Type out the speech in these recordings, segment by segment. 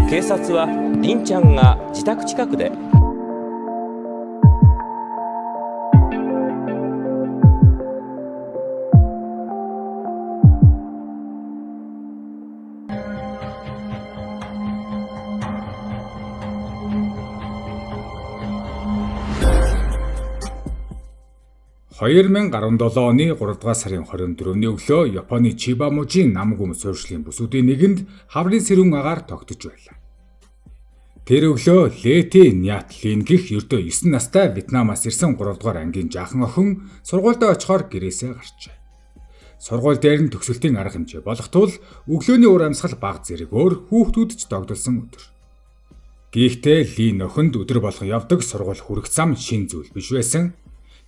警察はりんちゃんが自宅近くで 2017 оны 3 дугаар сарын 24-ний өглөө Японы Чиба мужийн Намгүм суурьшлийн бүсүүдийн нэгэнд хаврын сэрүүн агаар тогтож байлаа. Тэр өглөө Лети Нят Лин гэх ердөө 9 настай Вьетнамаас ирсэн 3 дугаар ангийн жаахан охин сургуульдаа очихоор гэрээсээ гарчээ. Сургууль дээр нь төгсөлтийн арга хэмжээ болох тул өглөөний уур амьсгал бага зэрэг өөр хүүхдүүд ч догдолсон өдөр. Гэхдээ Ли нөхөнд өдөр болгон явдаг сургууль хүрэх зам шин зүйл биш байсан.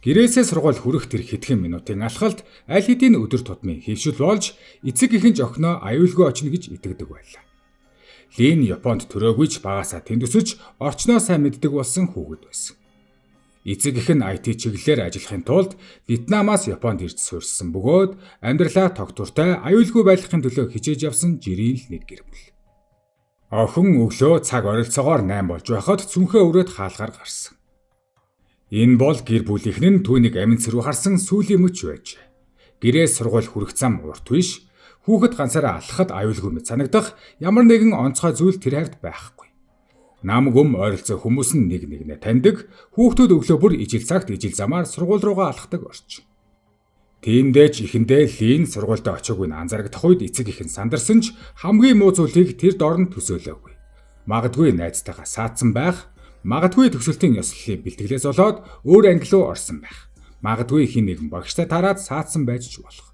Гэрээсээ сургууль хүрэх тэр хэдхэн минутын алхалт аль хэдийн өдөр тутмын хэвшил болж эцэг эхэн ч охиноо аюулгүй очино гэж итгэдэг байлаа. Лин Японд төрөөгүй ч багасаа тэнд өсөж орчноо сайн мэддэг болсон хүүхэд байсан. Эцэг эх нь IT чиглэлээр ажиллахын тулд Вьетнамаас Японд ирж суурьсан бөгөөд амьдралаа тогтвортой аюулгүй байлгахын төлөө хичээж явсан жирийн л нэг гэр бүл. Охин өглөө цаг ойролцоогоор 8 болж байхад цүнхээ өрөөд хаалгаар гарсан. Энэ бол гэр бүлийнх нь түүнийг амин сэрүү харсан сүүлийн мөч байж. Гэрээс сургууль хүрэх зам урт биш. Хүүхэд ганцаараа алхахад аюулгүй мэт санагдах ямар нэгэн онцгой зүйл тэр хавьд байхгүй. Нам гүм ойролцоо хүмүүс нь нэг нэгнээ таньдаг. Хүүхдүүд өглөө бүр ижил цагт ижил замаар сургууль руугаа алхдаг орчин. Тиймдээ ч эхэндээ Лин сургуультай очиагүй нь анзаарагдах үед эцэг эх нь сандарсан ч хамгийн муу зүйлийг тэр дор нь төсөөлөөгүй. Магадгүй найзтайгаа саадсан байх, магадгүй төгсөлтийн ёслолын бэлтгэлээс болоод өөр анги руу орсон байх. Магадгүй хин нэгэн багштай тараад саадсан байж ч болох.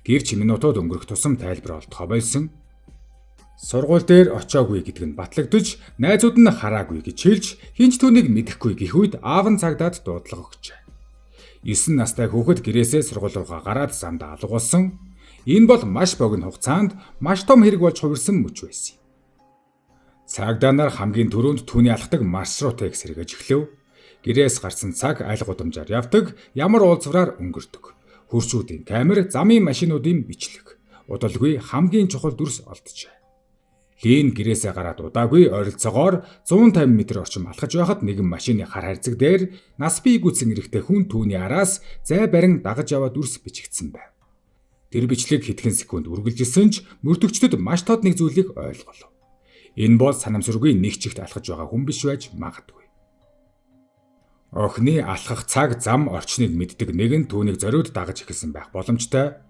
Гэвч минутууд өнгөрөх тусам тайлбар олдохоо болсон. Сургууль дээр очиагүй гэдэг нь батлагдаж, найзууд нь хараагүй гэж хэлж, хэн ч түүнийг мэдэхгүй гэх үед аав нь цагдаад дуудлага өгчээ. 9 настай хүүхэд гэрээсээ сургууль руугаа гараад замдаа алга болсон. Энэ бол маш богино хугацаанд маш том хэрэг болж хувирсан мөч байсан юм. Цагдаа нар хамгийн түрүүнд түүний алхдаг маршрутыг сэргээж эхлэв. Гэрээс гарсан цаг аль гудамжаар явдаг, ямар уулзвраар өнгөрдөг. Хөршүүдийн камер, замын машинуудын бичлэг. Удалгүй хамгийн чухал дүрс олджээ. Лин гэрээсээ гараад удаагүй ойролцоогоор 150 метр орчим алхаж байхад нэгэн машины хар хайрцаг дээр нас бий гүцэн эрэгтэй хүн түүний араас зай барин дагаж яваа дүрс бичигдсэн байв. Тэр бичлэг хэдхэн секунд үргэлжилсэн ч мөрдөгчдөд маш тод нэг зүйлийг ойлголов. Энэ бол санамсаргүй нэг чигт алхаж байгаа хүн биш байж магадгүй. Охины алхах цаг зам орчныг мэддэг нэгэн түүнийг зориуд дагаж эхэлсэн байх боломжтой.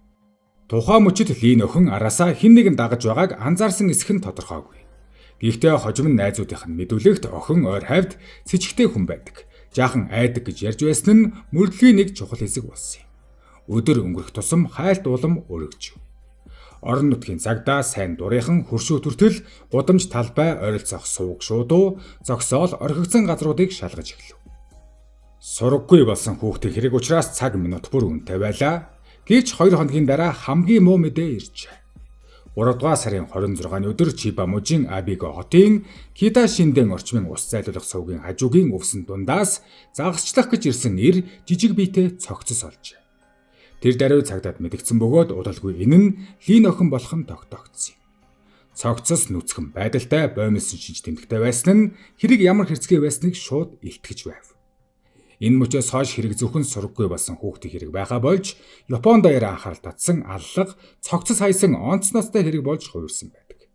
Тухайн мөчид Лин охин араасаа хэн нэгэн дагаж байгааг анзаарсан эсэх нь тодорхойгүй. Гэхдээ хожим нь найзуудынх нь мэдүүлэгт охин ойр хавьд сэжигтэй хүн байдаг. Жаахан айдаг гэж ярьж байсан нь мөрдлөгийн нэг чухал хэсэг болсон юм. Өдөр өнгөрөх тусам хайлт улам өргөжв. Орон нутгийн цагдаа сайн дурынхан хөршөө төртөл гудамж талбай ойролцоох сувг шуудуу зогсоол орхигдсон газруудыг шалгаж эхлэв. Сураггүй болсон хүүхдийн хэрэг учраас цаг минут бүр үнэтэй байлаа. Гэвч 2 хоногийн дараа хамгийн муу мэдээ иржээ. 3 дугаар сарын 26-ны өдөр Чиба мужийн Абиго хотын Кита Шиндэн орчмын ус зайлуулах сувгийн хажуугийн өвсөн дундаас загасчлах гэж ирсэн эр жижиг биетэй цогцос олжээ. Тэр даруй цагдаад мэдгдсэн бөгөөд удалгүй энэ нь Лин охин болох нь тогтоогдсон юм. Цогцос нүцгэн байдалтай боомлсон шинж тэмдэгтэй байсан нь хэрэг ямар хэрцгий байсныг шууд илтгэж байв. Энэ мөчөөс хойш хэрэг зөвхөн сураггүй болсон хүүхдийн хэрэг байхаа болж Японд даяар анхаарал татсан аллага цогцос хайсан онцноостой хэрэг болж хувирсан байдаг.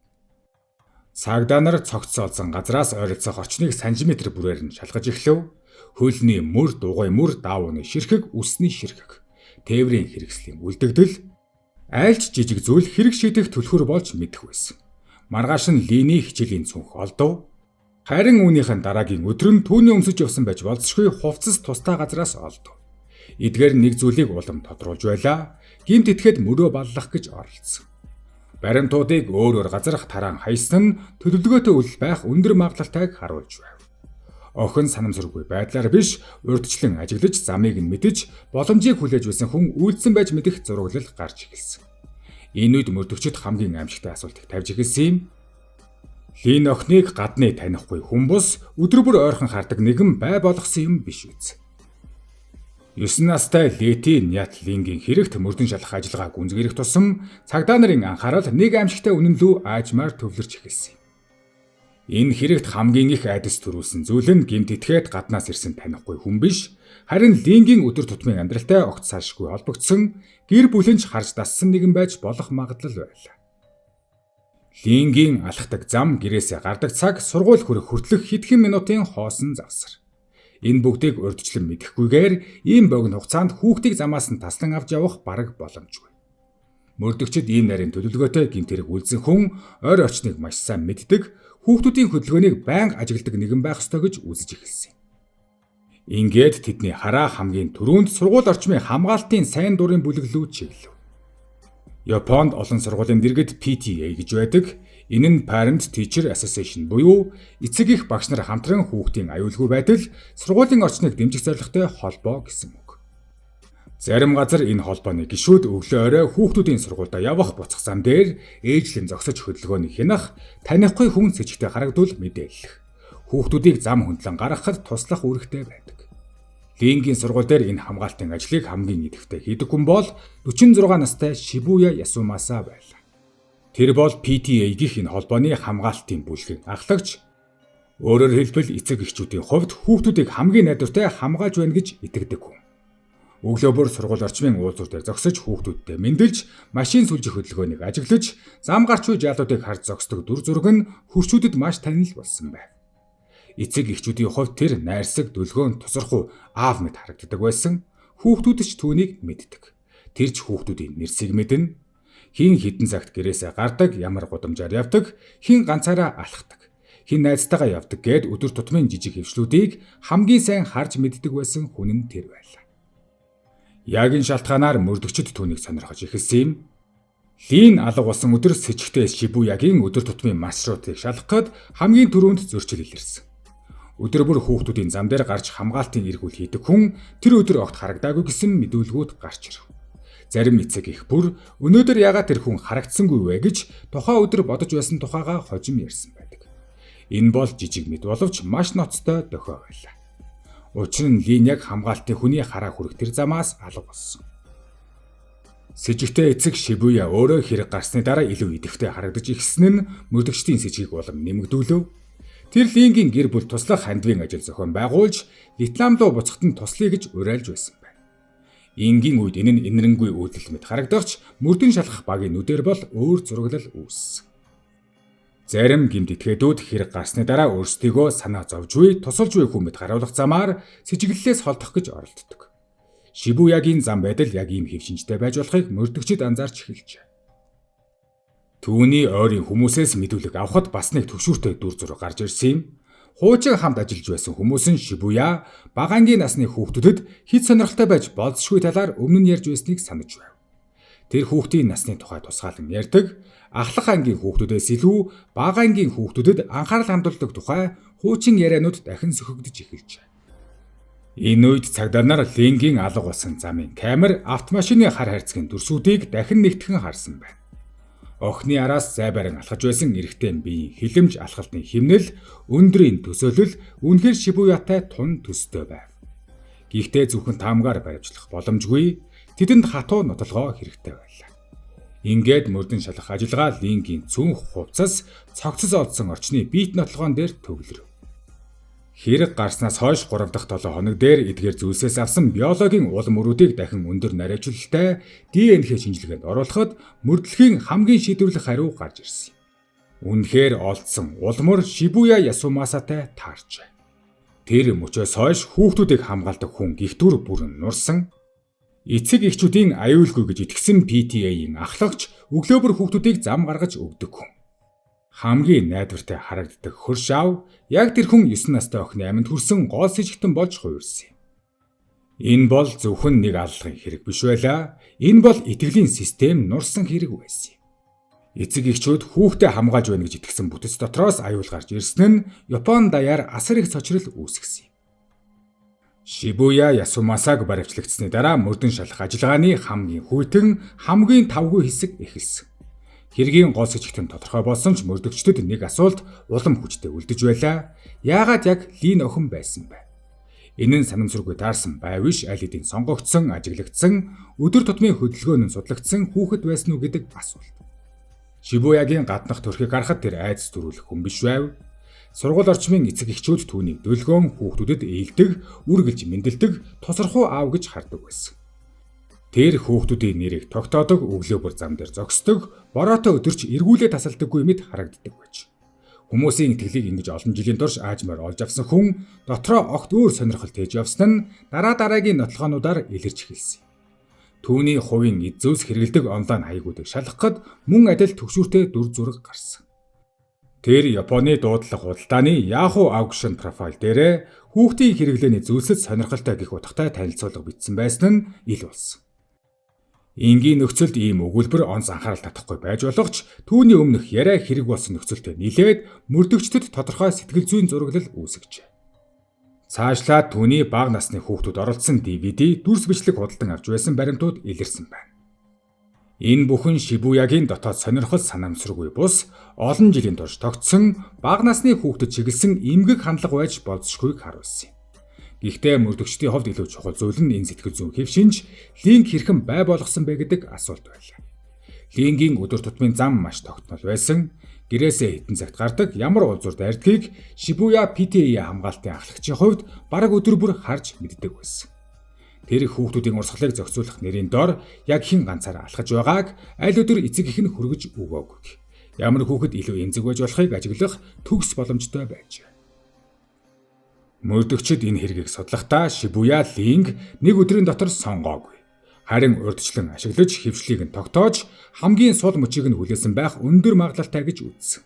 Цагдаа нар цогцос олсон газраас ойролцоох орчныг сантиметр бүрээр нь шалгаж эхлэв. Хөлний мөр, дугуй мөр, даавууны ширхэг, үсний ширхэг, тээврийн хэрэгслийн үлдэгдэл айлч жижиг зүйл хэрэг шийдэх түлхүүр болж мэдэх байсан. Маргааш нь Линий хичээлийн цүнх олдов. Харин үүнийхэн дараагийн өдөр нь түүний өмсөж явсан байж болзошгүй хувцас тусдаа газраас олдов. Эдгээр нэг зүйлийг улам тодруулж байлаа. Гэмт итгэхэд мөрөө баллах гэж оролцсон. Баримтуудыг өөр өөр газарх тараан хайсан нь төлөвлөгөөтэй үл байх өндөр магадлалтайг харуулж байв. Охин санамсаргүй байдлаар биш, урьдчилан ажиглаж замыг нь мэдэж, боломжийг хүлээж байсан хүн үйлдсэн байж мэдэх зураглал гарч эхэлсэн. Энэ үед мөрдөгчд хамгийн аимшигтай асуултыг тавьж эхэлсэн юм. Лин охиныг гадны танихгүй хүн бус өдөр бүр ойрхон хардаг нэгэн бай болгосон юм биш үз. 9 настай Лети Нят Лингийн хэрэгт мөрдөн шалах ажиллагаа гүнзгийрэх тусам цагдаа нарын анхаарал нэг аимшигтай үнэн лүү аажмаар төвлөрч эхэлсэн юм. Энэ хэрэгт хамгийн их айдас төрүүлсэн зүйл нь гэмт этгээд гаднаас ирсэн танихгүй хүн биш, харин Лингийн өдөр тутмын амьдралтай огт салшгүй холбогдсон гэр бүлэн ч харж дассан нэгэн байж болох магадлал байлаа. Лингийн алхдаг зам гэрээсээ гардаг цаг сургууль хүрэх хүртэлх хэдхэн минутын хоосон завсар. Энэ бүгдийг урьдчилан мэдэхгүйгээр ийм богино хугацаанд хүүхдийг замаас нь таслан авч явах бараг боломжгүй. Мөрдөгчид ийм нарийн төлөвлөгөөтэй гэмт хэрэг үйлдсэн хүн ойр орчныг маш сайн мэддэг, хүүхдүүдийн хөдөлгөөнийг байнга ажигладаг нэгэн байх ёстой гэж үзэж эхэлсэн. Ингээд тэдний хараа хамгийн түрүүнд сургууль орчмын хамгаалтын сайн дурын бүлэг лүү чиглэв. Японд олон сургуулийн дэргэд PTA гэж байдаг. Энэ нь Parent Teacher Association буюу эцэг эх багш нар хамтран хүүхдийн аюулгүй байдал, сургуулийн орчныг дэмжих зорилготой холбоо гэсэн үг. Зарим газар энэ холбооны гишүүд өглөө орой хүүхдүүдийн сургуульдаа явах буцах зам дээр ээжлэн зогсож хөдөлгөөнийг хянах, танихгүй хүн сэжигтэй харагдвал мэдээлэх, хүүхдүүдийг зам хөндлөн гаргахад туслах үүрэгтэй байдаг. Лингийн сургууль дээр энэ хамгаалтын ажлыг хамгийн идэвхтэй хийдэг хүн бол 46 настай Шибуя Ясумаса байлаа. Тэр бол PTA гэх энэ холбооны хамгаалтын бүлгийн ахлагч. Өөрөөр хэлбэл эцэг эхчүүдийн хувьд хүүхдүүдийг хамгийн найдвартай хамгаалж байна гэж итгэдэг хүн. Өглөө бүр сургууль орчмын уулзуур дээр зогсож хүүхдүүдтэй мэндэлж, машин сүлжих хөдөлгөөнийг ажиглаж, зам гарч буй жаалуудыг харж зогсдог дүр зураг нь хөрчүүдэд маш танил болсон байв. Эцэг эхчүүдийн хувьд тэр найрсаг, дүлгөөн, тусархуу аав мэт харагддаг байсан. Хүүхдүүд ч түүнийг мэддэг. Тэр ч хүүхдүүдийн нэрсийг мэднэ. Хэн хэдэн цагт гэрээсээ гардаг, ямар гудамжаар явдаг, хэн ганцаараа алхдаг, хэн найзтайгаа явдаг гээд өдөр тутмын жижиг хэвшлүүдийг хамгийн сайн харж мэддэг байсан хүн нь тэр байлаа. Яг энэ шалтгаанаар мөрдөгчид түүнийг сонирхож эхэлсэн юм. Лин алга болсон өдөр сэжигтэй Шибуягийн өдөр тутмын маршрутыг шалгах гээд хамгийн түрүүнд зөрчил илэрсэн. Өдөр бүр хүүхдүүдийн зам дээр гарч хамгаалтын эрх үйл хийдэг хүн тэр өдөр огт харагдаагүй гэсэн мэдүүлгүүд гарч ирэв. Зарим эцэг эх бүр өнөөдөр яагаад тэр хүн харагдсангүй вэ гэж тухайн өдөр бодож байсан тухайгаа хожим ярьсан байдаг. Энэ бол жижиг мэт боловч маш ноцтой дохио байлаа. Учир нь Лин яг хамгаалтын хүний хараа хүрэх тэр замаас алга болсон. Сэжигтэй эцэг Шибуя өөрөө хэрэг гарсны дараа илүү идэвхтэй харагдаж эхэлсэн нь мөрдөгчдийн сэжигийг улам нэмэгдүүлэв. Тэр Лингийн гэр бүл туслах хандивын ажил зохион байгуулж Вьетнам руу буцахад нь туслая гэж уриалж байсан байна. Энгийн үед энэ нь энэрэнгүй үйлдэл мэт харагдах ч мөрдөн шалгах багийн нүдээр бол өөр зураглал үүссэн. Зарим гэмт этгээдүүд хэрэг гарсны дараа өөрсдийгөө санаа зовж буй, тусалж буй хүн мэт хариулах замаар сэжиглэлээс холдох гэж оролддог. Шибуягийн зам байдал яг ийм хэв шинжтэй байж болохыг мөрдөгчид анзаарч эхэлжээ. Түүний ойрын хүмүүсээс мэдүүлэг авахад бас нэг түгшүүртэй дүр зураг гарч ирсэн юм. Хуучин хамт ажиллаж байсан хүмүүс нь Шибуя бага ангийн насны хүүхдүүдэд хэд сонирхолтой байж болзошгүй талаар өмнө нь ярьж байсныг санаж байв. Тэр хүүхдийн насны тухай тусгаалan ярьдаг, ахлах ангийн хүүхдүүдээс илүү бага ангийн хүүхдүүдэд анхаарал хандуулдаг тухай хуучин ярианууд дахин сөхөгдөж эхэлжээ. Энэ үед цагдаа нар Лингийн алга болсон замын камер автомашины хар хайрцгийн дүрсүүдийг дахин нэгтгэн харсан байна. Охины араас зай барин алхаж байсан эрэгтэй биеийн хилэмж алхалтын химнэл, өндрийн төсөөлөл үнэхээр Шибуятай тун төстэй байв. Гэхдээ зөвхөн таамгаар баривчлах боломжгүй. Тэдэнд хатуу нотолгоо хэрэгтэй байлаа. Ингээд мөрдөн шалах ажиллагаа Лингийн цүнх хувцас цогцос олдсон орчны биет нотолгоон дээр төвлөрөв. Хэрэг гарснаас хойш 3 дахь 7 хоног дээр эдгээр зүйлсээс авсан биологийн улам мөрүүдийг дахин өндөр наривчлалтай ДНХ шинжилгээнд оруулахад мөрдлөгийн хамгийн шийдвэрлэх хариу гарч ирсэн. Үнэхээр олдсон улмөр Шибуя Ясумасатай таарчээ. Тэр мөчөөс хойш хүүхдүүдийг хамгаалдаг хүн гих дүр бүрэн нурсан. Эцэг эхчүүдийн аюулгүй гэж итгэсэн PTA-ийн ахлагч өглөө бүр хүүхдүүдийг зам гаргаж өгдөг хүн. Хамгийн найдвартай харагддаг хөрш аав яг тэр хүн 9 настай охины амьд хүрсэн гол сэжигтэн болж хувирсан юм. Энэ бол зөвхөн нэг аллагын хэрэг биш байлаа. Энэ бол итгэлийн систем нурсан хэрэг байсан юм. Эцэг эхчүүд хүүхдээ хамгаалж байна гэж итгэсэн бүтэц дотроос аюул гарч ирсэн нь Япон даяар асар их цочрол үүсгэсэн юм. Шибуя Ясумасаг баривчлагдсаны дараа мөрдөн шалах ажиллагааны хамгийн хүйтэн, хамгийн тавгүй хэсэг эхэлсэн. Хэргийн гол сэжигтэн тодорхой болсон ч мөрдөгчдөд нэг асуулт улам хүчтэй үлдэж байлаа. Яагаад яг Лин охин байсан бэ? Энэ нь санамсаргүй таарсан бай биш, аль хэдийн сонгогдсон, ажиглагдсан, өдөр тутмын хөдөлгөөн нь судлагдсан хүүхэд байсан уу гэдэг асуулт. Шибуягийн гаднах төрхийг харахад тэр айдас төрүүлэх хүн биш байв. Сургууль орчмын эцэг эхчүүд түүнийг дөлгөөн хүүхдүүдэд ээлдэг, үргэлж мэндэлдэг, тусархуу аав гэж хардаг байсан. Тэр хүүхдүүдийн нэрийг тогтоодог, өглөө бүр зам дээр зогсдог, бороотой өдөрч эргүүлээ тасалдаггүй мэт харагддаг байж. Хүмүүсийн итгэлийг ингэж олон жилийн турш аажмаар олж авсан хүн дотроо огт өөр сонирхол тээж явсан нь дараа дараагийн нотлохоонуудаар илэрч эхэлсэн. Түүний хувийн эд зүйлс хэрэглэдэг онлайн хаягуудыг шалгахад мөн адил төгшүүртэй дүр зураг гарсан. Тэр Японы дуудлага худалдааны Yahoo Auction профайл дээрээ хүүхдийн хэрэглээний зүйлсэд сонирхолтой гэх утгатай танилцуулга бичсэн байсан нь ил болсон. Энгийн нөхцөлд ийм өгүүлбэр онц анхаарал татахгүй байж болох ч түүний өмнөх яриа хэрэг болсон нөхцөлтэй нийлээд мөрдөгчдөд тодорхой сэтгэл зүйн зураглал үүсгэжээ. Цаашлаад түүний бага насны хүүхдүүд оролцсон DVD дүрс бичлэг худалдан авч байсан баримтууд илэрсэн байна. Энэ бүхэн Шибуягийн дотоод сонирхол санамсаргүй бус олон жилийн турш тогтсон бага насны хүүхдэд чиглэсэн эмгэг хандлага байж болзошгүйг харуулсан юм. Гэхдээ мөрдөгчдийн хувьд илүү чухал зүйл нь энэ сэтгэл зүйн хэв шинж Линг хэрхэн бай болгосон бэ гэдэг асуулт байлаа. Лингийн өдөр тутмын зам маш тогтмол байсан. Гэрээсээ хэдэн цагт гардаг, ямар улзуур дайрдгийг Шибуя PTA хамгаалтын ахлагчийн хувьд бараг өдөр бүр харж мэддэг байсан. Тэр хүүхдүүдийн урсгалыг зохицуулах нэрийн дор яг хэн ганцаараа алхаж байгааг аль өдөр эцэг эх нь хүргэж өгөөгүй. Ямар хүүхэд илүү эмзэг байж болохыг ажиглах төгс боломжтой байжээ. Мөрдөгчид энэ хэргийг судлахдаа Шибуя Линг нэг өдрийн дотор сонгоогүй. Харин урьдчилан ашиглаж хэвшлийг нь тогтоож хамгийн сул мөчийг нь хүлээсэн байх өндөр магадлалтай гэж үзсэн.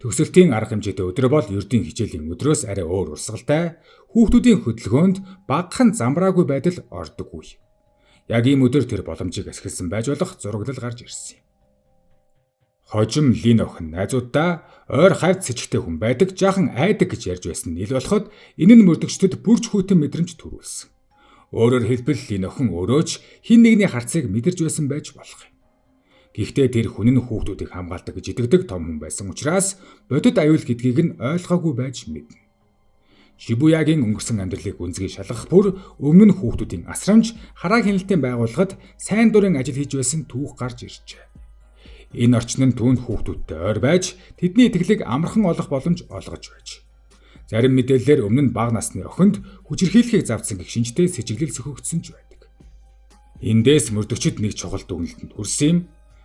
Төгсөлтийн арга хэмжээтэй өдөр бол ердийн хичээлийн өдрөөс арай өөр урсгалтай, хүүхдүүдийн хөдөлгөөнд багахан замбраагүй байдал ордоггүй. Яг ийм өдөр тэр боломжийг ашигласан байж болох зураглал гарч ирсэн юм. Хожим Лин охин найзууддаа ойр хавьд сэжигтэй хүн байдаг, жаахан айдаг гэж ярьж байсан нь ил болоход энэ нь мөрдөгчдөд бүрж хүйтэн мэдрэмж төрүүлсэн. Өөрөөр хэлбэл Лин охин өөрөө ч хэн нэгний харцыг мэдэрч байсан байж болох юм. Гэхдээ тэр хүн нь хүүхдүүдийг хамгаалдаг гэж итгэдэг том хүн байсан учраас бодит аюул гэдгийг нь ойлгоогүй байж мэднэ. Шибуягийн өнгөрсөн амьдралыг гүнзгий шалгах бүр өмнө нь хүүхдүүдийн асрамж хараа хяналтын байгууллагад сайн дурын ажил хийж байсан түүх гарч иржээ. Энэ орчин нь түүнд хүүхдүүдтэй ойр байж тэдний итгэлийг амархан олох боломж олгож байж. Зарим мэдээллээр өмнө нь бага насны охинд хүчирхийлэхийг завдсан гэх шинжтэй сэжиглэл сөхөгдсөн ч байдаг. Эндээс мөрдөгчид нэг чухал дүгнэлтэнд хүрсэн юм.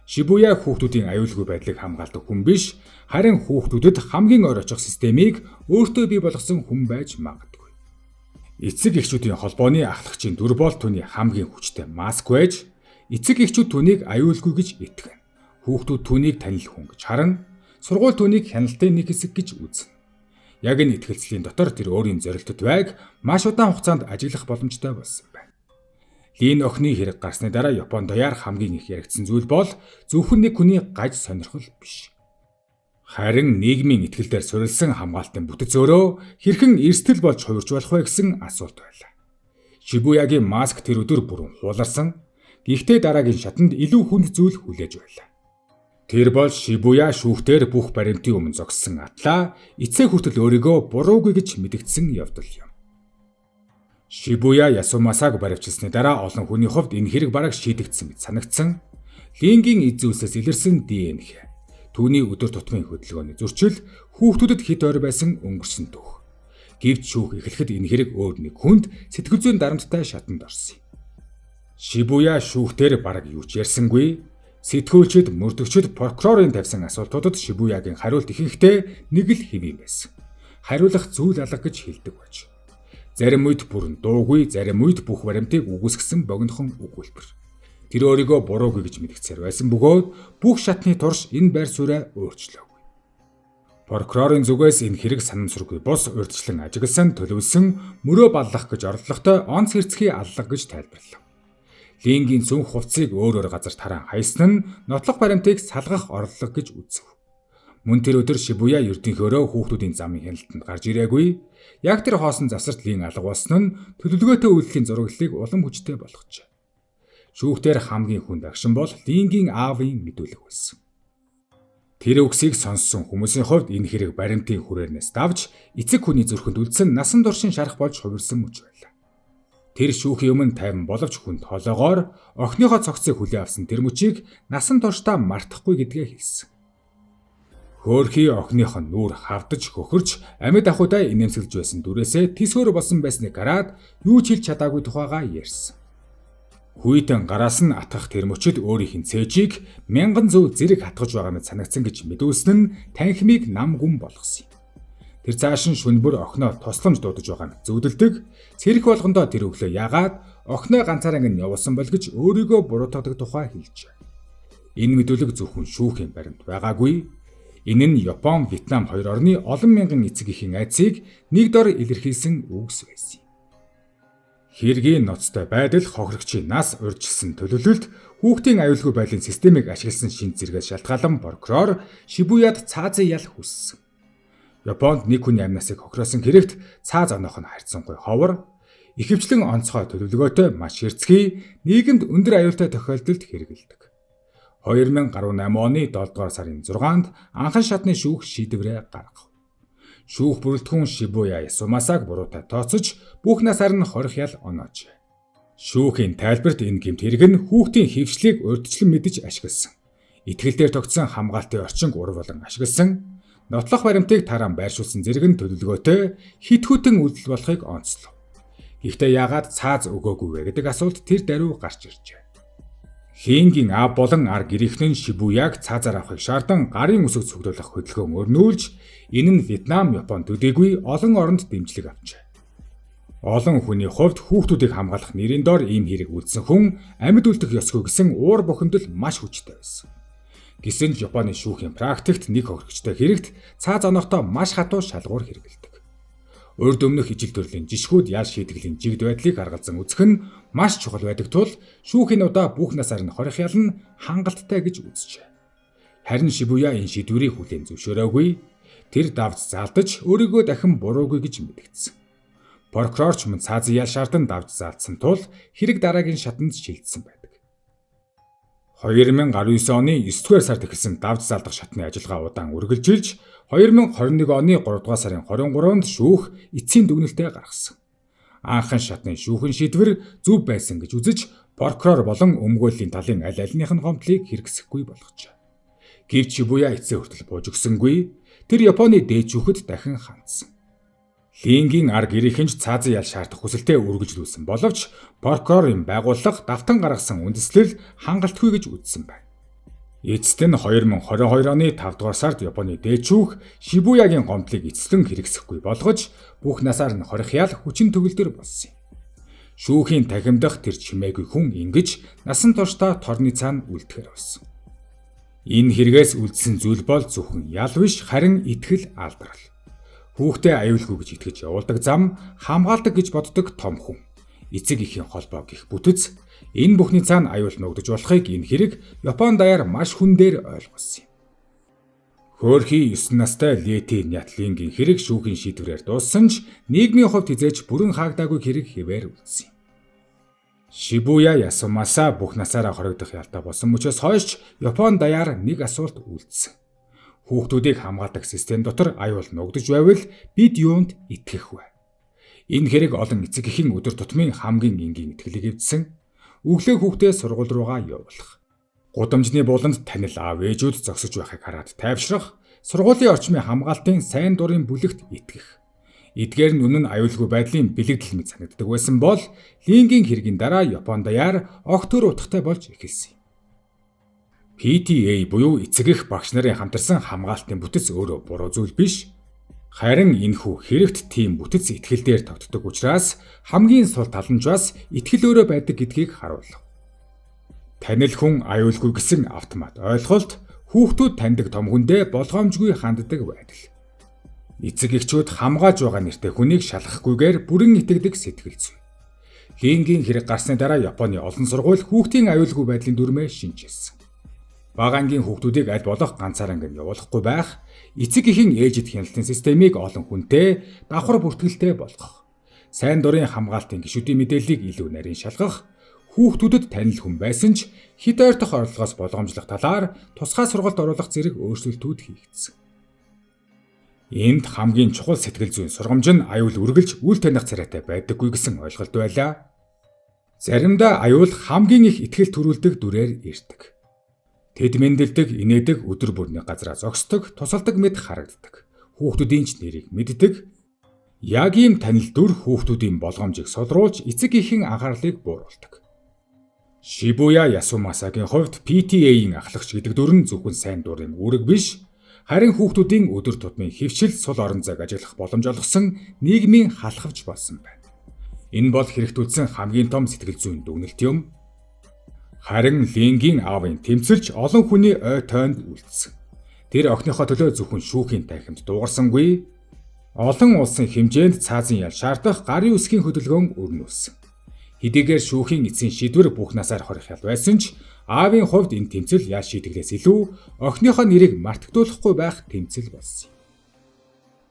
Шибуя хүүхдүүдийн аюулгүй байдлыг хамгаалдаг хүн биш, харин хүүхдүүдэд хамгийн ойр очих системийг өөртөө бий болгосон хүн байж магадгүй. Эцэг эхчүүдийн холбооны ахлагчийн дүр бол түүний хамгийн хүчтэй маск байж, эцэг эхчүүд түүнийг аюулгүй гэж итгэнэ. Хүүхдүүд түүнийг танил хүн гэж харна. Сургууль түүнийг хяналтын нэг хэсэг гэж үзнэ. Яг энэ итгэлцлийн дотор тэр өөрийн зорилтод байг маш удаан хугацаанд ажиглах боломжтой болсон байна. Лин охины хэрэг гарсны дараа Японд даяар хамгийн их яригдсан зүйл бол зөвхөн нэг хүний гаж сонирхол биш. Харин нийгмийн итгэл дээр суурилсан хамгаалтын бүтэц өөрөө хэрхэн эрсдэл болж хувирч болох вэ гэсэн асуулт байлаа. Шибуягийн маск тэр өдөр бүрэн хууларсан. Гэхдээ дараагийн шатанд илүү хүнд зүйл хүлээж байлаа. Тэр бол Шибуя шүүхтэр бүх баримтын өмнө зогссон атлаа эцээ хүртэл өөрийгөө буруугүй гэж мэдэгдсэн явдал юм. Шибуя Ясумасаг баривчилсны дараа олон хүний хувьд энэ хэрэг бараг шийдэгдсэн мэт санагдсан. Лингийн эд зүйлсээс илэрсэн ДНХ. Түүний өдөр тутмын хөдөлгөөний зөрчил хүүхдүүдэд хэд ойр байсан өнгөрсөн түүх. Гэвч шүүх эхлэхэд энэ хэрэг өөр нэг хүнд сэтгэл зүйн дарамттай шатанд орсон юм. Шибуя шүүхтэр бараг юу ч ярьсангүй. Сэтгүүлчид, мөрдөгчид, прокурорын тавьсан асуултуудад Шибуягийн хариулт ихэнхдээ нэг л хэв юм байсан. Хариулах зүйл алга гэж хэлдэг байж. Зарим үед бүрэн дуугүй, зарим үед бүх баримтыг үгүйсгэсэн богинохон өгүүлбэр. Тэр өөрийгөө буруугүй гэж мэдгэцээр байсан бөгөөд бүх шатны турш энэ байр сууриа өөрчлөөгүй. Прокурорын зүгээс энэ хэрэг санамсаргүй бус урьдчилан ажигласан, төлөвлөсөн, мөрөө баллах гэж оролдлоготой онц хэрцгий аллага гэж тайлбарлав. Лингийн цүнх хувцсыг өөр өөр газар таран хайсан нь нотлох баримтыг салгах орлого гэж үзэв. Мөн тэр өдөр Шибуя ердийнхөөрөө хүүхдүүдийн замын хяналтанд гарч ирээгүй. Яг тэр хоосон завсарт Лин алга болсон нь төлөвлөгөөтэй үйлдэлийн зураглалыг улам хүчтэй болгожээ. Шүүхтэр хамгийн хүнд агшин бол Лингийн аавын мэдүүлэг байсан. Тэр үгсийг сонссон хүмүүсийн хувьд энэ хэрэг баримтын хүрээлнээс давж эцэг хүний зүрхэнд үлдсэн насан туршийн шарах болж хувирсан мөч байлаа. Тэр шүүхийн өмнө тайван боловч хүнд хоолоогоор охиныхоо цогцыг хүлээн авсан тэр мөчийг насан туршдаа мартахгүй гэдгээ хэлсэн. Хөөхий охиных нь нүүр хавдаж хөхөрч амьд ахуйдаа инээмсэглэж байсан дүрээсээ тэсгөр болсон байсныг хараад юу ч хэлж чадаагүй тухайгаа ярьсан. Хүйтэн гараас нь атгах тэр мөчид өөрийнх нь цээжийг мянган зөв зэрэг хатгаж байгаа мэт санагдсан гэж мэдүүлсэн нь танхимыг нам гүн болгосон юм. Тэр цааш нь шүн бүр охиноо тусламж дуудаж байгаа мэт зүүдэлдэг. Цэрэх болгондоо тэр өглөө ягаад охиноо ганцаараа ингэ явуулсан бол гэж өөрийгөө буруутгадаг тухай хэлжээ. Энэ мэдүүлэг зөвхөн шүүхийн баримт байгаагүй. Энэ нь Япон, Вьетнам хоёр орны олон мянган эцэг эхийн айдсыг нэг дор илэрхийлсэн үгс байсан юм. Хэргийн ноцтой байдал хохирогчийн нас урьдчилсан төлөвлөлт хүүхдийн аюулгүй байдлын системийг ашигласан шинж зэргээс шалтгаалan прокурор Шибуяд цаазын ял хүссэн. Японд нэг хүний амь насыг хохироосон хэрэгт цааз оноох нь харьцангуй ховор, ихэвчлэн онцгой төлөвлөгөөтэй маш хэрцгий нийгэмд өндөр аюултай тохиолдолд хэрэглэдэг. 2018 оны 7 дугаар сарын 6-нд анхан шатны шүүх шийдвэрээ гаргав. Шүүх бүрэлдэхүүн Шибуя Ясумасаг буруутай тооцож бүх насаар нь хорих ял оноожээ. Шүүхийн тайлбарт энэ гэмт хэрэг нь хүүхдийн хэвшлийг урьдчилан мэдэж ашигласан. Итгэл дээр тогтсон хамгаалтын орчинг ур болон ашигласан. Нотлох баримтыг тараан байршуулсан зэрэг нь төлөвлөгөөтэй хэт хүйтэн үйлдэл болохыг онцлов. Гэхдээ яагаад цааз өгөөгүй вэ гэдэг асуулт тэр даруй гарч иржээ. Лингийн аав болон ар гэрийнхэн нь Шибуяг цаазаар авахыг шаардан гарын үсэг цуглуулах хөдөлгөөн өрнүүлж энэ нь Вьетнам, Япон төдийгүй олон оронд дэмжлэг авчээ. Олон хүний хувьд хүүхдүүдийг хамгаалах нэрийн дор ийм хэрэг үйлдсэн хүн амьд үлдэх ёсгүй гэсэн уур бухимдал маш хүчтэй байсан. Гэсэн ч Японы шүүхийн практикт нэг хохирогчтой хэрэгт цааз онохдоо маш хатуу шалгуур хэрэглэдэг. Урд өмнөх ижил төрлийн жишгүүд ял шийтгэлийн жигд байдлыг харгалзан үзэх нь маш чухал байдаг тул шүүхийн удаа бүх насаар нь хорих ял нь хангалттай гэж үзжээ. Харин Шибуя энэ шийдвэрийг хүлээн зөвшөөрөөгүй. Тэр давж заалдаж өөрийгөө дахин буруугүй гэж мэдэгдсэн. Прокурор ч мөн цаазын ял шаардан давж заалдсан тул хэрэг дараагийн шатанд шилжсэн байдаг. 2019 оны 9-р сард эхэлсэн давж заалдах шатны ажиллагаа удаан үргэлжилж 2021 оны 3 дугаар сарын 23-нд шүүх эцсийн дүгнэлтээ гаргасан. Анхан шатны шүүхэн шийдвэр зөв байсан гэж үзэж прокурор болон өмгөөллийн талын аль альных нь гомдлыг хэрэгсэхгүй болгожээ. Гэвч Шибуя эцсээ хүртэл бууж өгсөнгүй. Тэр Японы дээд шүүхэд дахин хандсан. Лингийн ар гэрийнхэн ч цаазын ял шаардах хүсэлтээ үргэлжлүүлсэн боловч прокурорын байгууллага давтан гаргасан үндэслэл хангалтгүй гэж үзсэн байна. Эцэст нь 2022 оны 5 дугаар сард Японы дээд шүүх Шибуягийн гомдлыг эцэслэн хэрэгсэхгүй болгож бүх насаар нь хорих ял хүчин төгөлдөр болсон юм. Шүүхийн танхимдах тэр чимээгүй хүн ингэж насан туршдаа торны цаана үлдэхээр болсон. Энэ хэрэгээс үлдсэн зүйл бол зөвхөн ял биш харин итгэл алдрал. Хүүхдээ аюулгүй гэж итгэж явуулдаг зам хамгаалдаг гэж боддог том хүн. Эцэг эхийн холбоо гэх бүтэц энэ бүхний цаана аюул нуугдаж болохыг энэ хэрэг Япон даяар маш хүн дээр ойлгуулсан юм. Хөөрхий 9 настай Лети Нятлингийн хэрэг шүүхийн шийдвэрээр дууссан ч нийгмийн хувьд хэзээ ч бүрэн хаагдаагүй хэрэг хэвээр үлдсэн юм. Шибуя Ясумаса бүх насаараа хоригдох ялтай болсон мөчөөс хойш Япон даяар нэг асуулт үлдсэн. Хүүхдүүдийг хамгаалдаг систем дотор аюул нуугдаж байвал бид юунд итгэх вэ? Энэ хэрэг олон эцэг эхийн өдөр тутмын хамгийн энгийн итгэлийг эвдсэн. Өглөө хүүхдээ сургууль руугаа явуулах. Гудамжны буланд танил аав ээжүүд зогсож байхыг хараад тайвшрах, сургуулийн орчмын хамгаалтын сайн дурын бүлэгт итгэх. Эдгээр нь үнэн аюулгүй байдлын бэлэгдэл мэт санагддаг байсан бол Лингийн хэргийн дараа Япон даяар огт төр утгатай болж эхэлсэн юм. PTA буюу эцэг эх багш нарын хамтарсан хамгаалтын бүтэц өөрөө буруу зүйл биш. Харин энэхүү хэрэгт тийм бүтэц итгэл дээр тогтдог учраас хамгийн сул тал нь ч бас итгэл өөрөө байдаг гэдгийг харуулав. Танил хүн аюулгүй гэсэн автомат ойлголт хүүхдүүд таньдаг том хүндээ болгоомжгүй ханддаг байдал. Эцэг эхчүүд хамгаалж байгаа нэртэй хүнийг шалгахгүйгээр бүрэн итгэдэг сэтгэл зүй. Лингийн хэрэг гарсны дараа Японы олон сургууль хүүхдийн аюулгүй байдлын дүрмээ шинэчилсэн. Бага ангийн хүүхдүүдийг аль болох ганцаар ангид явуулахгүй байх, эцэг эхийн ээжид хяналтын системийг олон хүнтэй давхар бүртгэлтэй болгох, сайн дурын хамгаалтын гишүүдийн мэдээллийг илүү нарийн шалгах, хүүхдүүдэд танил хүн байсан ч хэд ойртох орлогоос болгоомжлох талаар тусгай сургалт оруулах зэрэг өөрчлөлтүүд хийгдсэн. Энд хамгийн чухал сэтгэл зүйн сургамж нь аюул үргэлж үл таних царайтай байдаггүй гэсэн ойлголт байлаа. Заримдаа аюул хамгийн их итгэл төрүүлдэг дүрээр ирдэг. Тэд мэндэлдэг, инээдэг, өдөр бүр нэг газараа зогсдог, тусалдаг мэт харагддаг. Хүүхдүүдийн ч нэрийг мэддэг. Яг ийм танил дүр хүүхдүүдийн болгоомжийг сулруулж эцэг эхийн анхаарлыг бууруулдаг. Шибуя Ясумасагийн хувьд PTA-ийн ахлагч гэдэг дүр нь зөвхөн сайн дурын үүрэг биш, харин хүүхдүүдийн өдөр тутмын хэвшил сул орон зайг ажиглах боломж олгосон нийгмийн халахвч болсон байна. Энэ бол хэрэгтүүлсэн хамгийн том сэтгэл зүйн дүгнэлт юм. Харин Лингийн аавын тэмцэлч олон хүний ой тойнд үлдсэн. Тэр охиныхоо төлөө зөвхөн шүүхийн танхимд дуугарсангүй, олон улсын хэмжээнд цаазын ял шаардах гарын үсгийн хөдөлгөөн өрнүүлсэн. Хэдийгээр шүүхийн эцсийн шийдвэр бүх насаар хорих ял байсан ч аавын хувьд энэ тэмцэл ял шийтгэлээс илүү охиныхоо нэрийг мартагдуулахгүй байх тэмцэл болсон юм.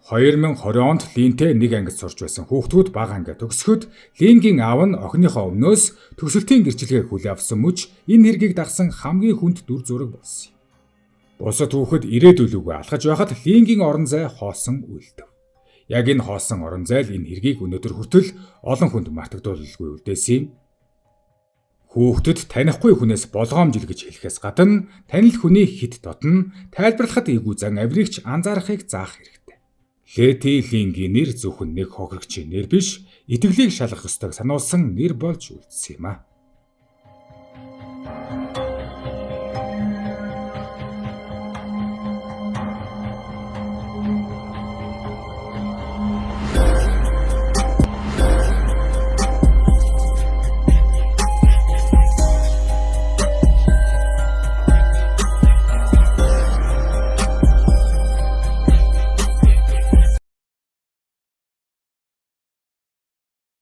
2020 онд Линтэй нэг ангид сурч байсан хүүхдүүд бага ангиа төгсөхөд Лингийн аав нь охиныхоо өмнөөс төгсөлтийн гэрчилгээг хүлээн авсан мөч энэ хэргийг дагасан хамгийн хүнд дүр зураг болсон юм. Бусад хүүхэд ирээдүйлүүгээ алхаж байхад Лингийн орон зай хоосон үлдэв. Яг энэ хоосон орон зай л энэ хэргийг өнөөдөр хүртэл олон хүнд мартагдуулалгүй үлдээсэн юм. Хүүхдэд танихгүй хүнээс болгоомжил гэж хэлэхээс гадна танил хүний хэт дотно тайлбарлахад эвгүй зан авирыг ч анзаарахыг заах хэрэгтэй. Лети Лингийн нэр зөвхөн нэг хохирогчийн нэр биш, итгэлийг шалгах ёстойг сануулсан нэр болж үлдсэн юм а.